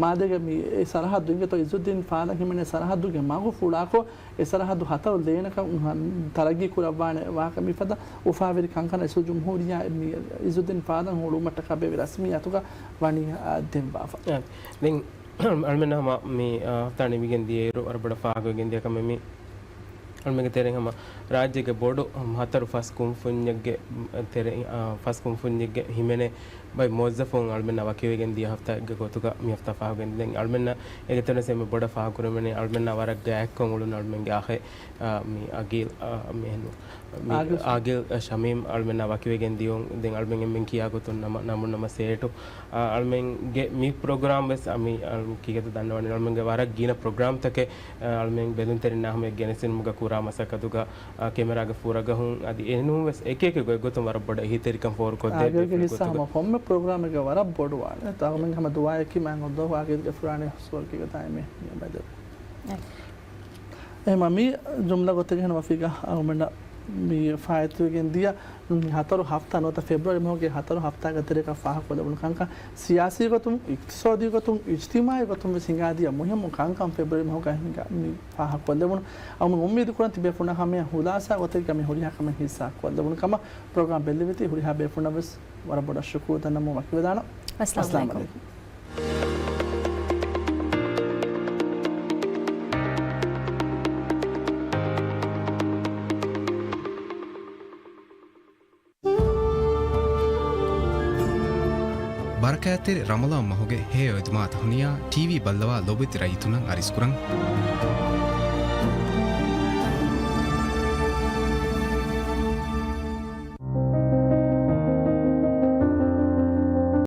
މާދޭގެ މި އެ ސަރަހައްދު އިނގޭތޯ އިޒުއްދީން ފާލަ ހިމެނޭ ސަރަހައްދުގެ މަގު ފުޅާކޮށް، އެ ސަރަހައްދު ހަތަރު ލޭނަކަށް ތަރައްގީ ކުރައްވާނެ ވާހަކަ މިފަދަ އުފާވެރި ކަންކަން ރައީސުލްޖުމްހޫރިއްޔާ މި އިޒުއްދީން ފާލަ ހުޅުވުމަށްޓަކާ ބޭއްވި ރަސްމިއްޔާތުގަ ވަނީ، އާ، ދެއްވާފަ. އާ، ދެން އަޅުމެންނަށް ހަމަ މި، އާ، ހަފްތާ ނިމިގެން ދިޔައިރު ވަރަށް ބޮޑަށް ފާހަގަވެގެން ދިޔަ ކަމެއް މި އަޅުމެންގެ ތެރެއިން ހަމަ ރާއްޖޭގެ ބޮޑު ހަތަރު ފަސް ކުންފުންޏެއްގެ ތެރެއިން، އާ، ފަސް ކުންފުންޏެއްގެ ހިމެނޭ ބައި މުވައްޒަފުން އަޅުމެންނާ ވަކިވެގެން ދިޔަ ހަފްތާއެއްގެ ގޮތުގަ މި ހަފްތާ ފާހަގަވެގެން ދިޔަ. ދެން އަޅުމެންނަށް އޭގެ ތެރެއިން އެންމެ ބޮޑަށް ފާހަގަކުރެވެނީ އަޅުމެންނާ ވަރަށް ގާތްކަން އުޅުނު އަޅުމެންގެ އާޚިރު، އާ، މި އަގީލް، އާ، މި އަން-، މި އާގިލް. އާގިލް، އާ، ޝަމީމް އަޅުމެންނާ ވަކިވެގެން ދިޔުން. ދެން އަޅުމެން އެންމެން ކިޔާ ގޮތުން ނަމަ-، ނަމުން ނަމަ ސޭޓު. އާ، އަޅުމެންގެ މި ޕްރޮގްރާމް ވެސް، އާ، މި، އާ، ކީގެތަ ދަންނަވަނީ އަޅުމެންގެ ވަރަށް ގިނަ ޕްރޮގްރާމްތަކެއް، އާ، އަޅުމެން ބެލުންތެރިންނާ ހަމަޔަށް ގެނެސްދިނުމުގެ ކުރާ މަސައްކަތުގަ، އާ، ކެމެރާގެ ފުރަގަހުން އަދި އެހެންވެސް އެކިއެކި ގޮތްގޮތުން ވަރަށް ބޮޑަށް އެހީތެރިކަން ފޯރުކޮށްދޭ. އާގިލްގެ ހިއްސާ ހަމަ ކޮންމެ ޕްރޮގްރާމެއްގަ ވަރަށް ބޮޑު ވާނެ. ތާ އަޅުމެން ހަމަ ދުޢާއަކީ މާތް އައްލާހު އާގިލްގެ ފުރާނަ ސުވަރުގީގަ ދާއިމީ މި އަބަދު. އެހެންމަ މި ޖުމްލަ ގޮތެއްގެ ހަނަ މަފީގަ އަޅުމެންނަށް މި ފާއިތުވެގެން ދިޔަ މި ހަތަރު ހަފްތާ ނުވަތަ ފެބްރުއަރީ މަހުގެ ހަތަރު ހަފްތާގެ ތެރޭގަ ފާހަގަކޮށްލެވުނު ކަންކަން، ސިޔާސީ ގޮތުން، އިޤްތިޞާދީ ގޮތުން، އިޖްތިމާޢީ ގޮތުން ވެސް ހިނގާދިޔަ މުހިއްމު ކަންކަން ފެބްރުއަރީ މަހުގަ ހިނގާ މި ފާހަގަކޮށްލެވުނު. އަޅުމެން އުއްމީދު ކުރަން ތިބޭފުޅުންނަށް ހަމަޔަށް ހުލާސާ ގޮތެއްގަ މި ހުރިހާ ކަމެއް ހިއްސާ ކޮށްލެވުނު ކަމަށް. ޕްރޮގްރާމް ބެއްލެވިތީ ހުރިހާ ބޭފުޅުންނަށް ވެސް ވަރަށް ބޮޑަށް ޝުކުރު ދަންނަމުން ވަކިވެދާނަން. އައްސަލާމު އައްސަލާމު ޢަލައިކުމް. ޢަލައިކުމް. ބަރަކާތްތެރި ރަމަޟާން މަހުގެ ހެޔޮ އެދުމާ ތަހުނިޔާ ޓީވީ ބައްލަވާ ލޯބިވެތި ރައްޔިތުންނަށް އަރިސްކުރަން.